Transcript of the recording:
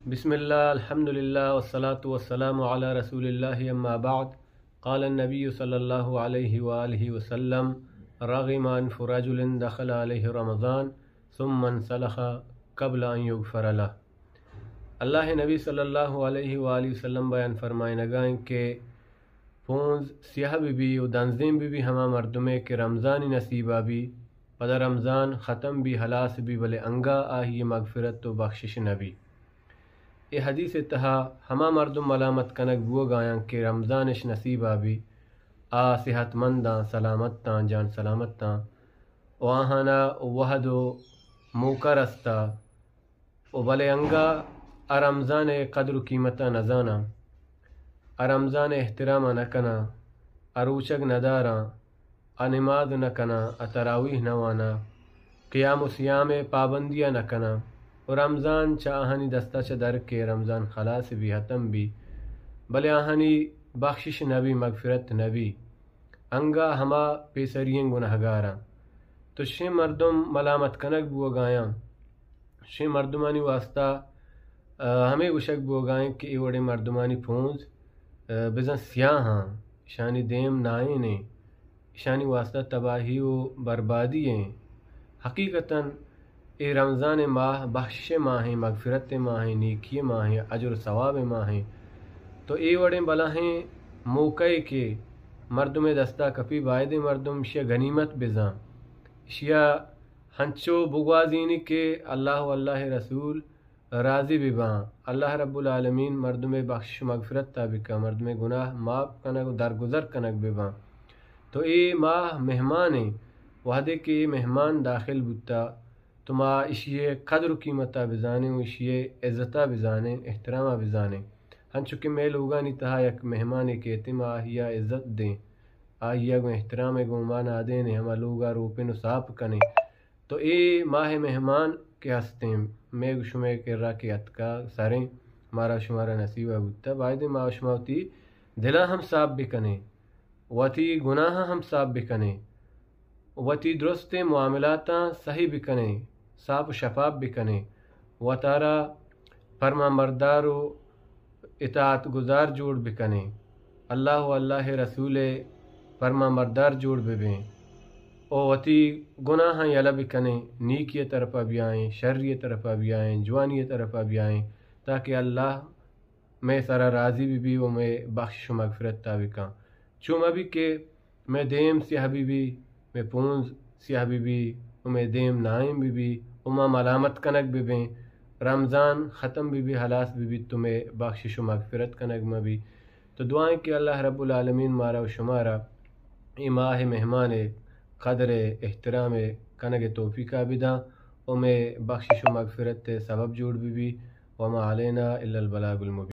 بسم الله، الحمد لله، والصلاة والسلام على رسول الله، أما بعد. قال النبي صلى الله عليه وآله وسلم: رغم أنف رجل دخل عليه رمضان ثم انسلخ قبل أن يغفر له. اللہ نبی صلی اللہ علیہ وآلہ وسلم بیان فرمائنگائیں کہ پونز سیاہ بہ بی و دنزیں بہ بی ہما مردمے کہ رمضانی نصیبا بی، پدا رمضان ختم بی، ہلاس بی، بلے انگا آہی مغفرت و بخشش نہ بی۔ اے حدیث تہا ہما مردم ملامت کنگ بوگایاں کہ رمضانش نصیبا بی، آ صحت منداں، سلامتاں، جان سلامتاں، و آہانا وہد و موقع رستا، و بلے انگا آ رمضان ء قدر و قیمت ء نزاناں، آ رمضان ء احترام ء نکناں، آ روچگ نداراں، آ نماز نکناں، آ تراویح نواناں، قیام و صیام ء پابندی ء نکناں، و رمضان چہ آہانی دستا چہ در کے، رمضان خلاص بی، ختم بی، بلے آہانی بخشش نبی، مغفرت نبی۔ انگا ہما پیسرییں گناہگاراں۔ تو شیں مردم ملامت کنگ بوگایاں، شیں مردمانی واسطہ، آ، ہمے گوشگ بوگائیں کہ اے وڑیں مردمانی پونز، آ، بزاں سیاہاں، اشانی دیم نائینیں، اشانی واسطہ تباہی و بربادی ایں۔ حقیقتاً اے رمضان ء ماہ بخشش ء ماہ ایں، مغفرت ء ماہ ایں، نیکی ء ماہ ایں، اجر و ثواب ء ماہ ایں۔ تو اے وڑیں بلاہیں موقع ء کہ مردم ء دستا کپی، بایدیں مردم اشیا غنیمت بزاں، اشیا ہنچو بگوازینی کہ اللہ و اللہ ء رسول راضی بباں، اللہ رب العالمین مردم ء بخشش و مغفرت تا بکاں، مردم ء گناہ معاف کنگ و درگزر کنگ بباں۔ تو اے ماہ مہمان ایں، وہدے کہ اے مہمان داخل بوتا، تو ما اشی ء قدر و قیمت ء بزانیں و اشی ء عزت ء بزانیں، احترام ء بزانیں۔ ہنچو کہ مئے لوگانی تہا یک مہمانے کیت، ما آہی ء عزت دیں، آہی ء گوں احترام ء گوں ما نادینیں، ہما لوگ ء روپن و ساپ کنیں۔ تو اے ماہ مہمان کہ ہستیں، مئے گوں شمئے کرا کہ اتکا سریں، مارا شمارا نصیب ء بوتا، بایدیں ما شما وتی دلاں ہم ساپ بکنیں، وتی گناہاں ہم ساپ بکنیں، وتی درستیں معاملاتاں صحیح بکنیں، صاف و شفاف بکنیں، وتارا فرمانبردار و اطاعت گزار جوڑ بکنیں، اللہ و اللہ رسول ء فرمانبردار جوڑ ببیں، و وتی گناہاں یلہ بکنیں، نیکی ء طرفا بیائیں، شری ء طرفا بیائیں، جوانی ء طرفا بیائیں، تاکہ اللہ مئے سرا راضی ببی و مئے بخشش و مغفرت تا بکاں۔ چو مہ بی کہ مئے دیم سیاہ بہ بی، مئے پونز سیاہ بہ بی، و مئے دیم نائم بہ بی، و ما ملامت کنگ بہ بیں۔ رمضان ختم بہ بی، ہلاس بہ بیت، تو مئے بخشش و مغفرت کنگ مہ بی۔ تو دعائیں کہ اللہ رب العالمین مارا و شمارا اے ماہ مہمان قدر احترام کنگ توفیقا بداں، و مئے بخشش و مغفرت سبب جوڑ بہ بی۔ وما علینا الا البلاغ المبین۔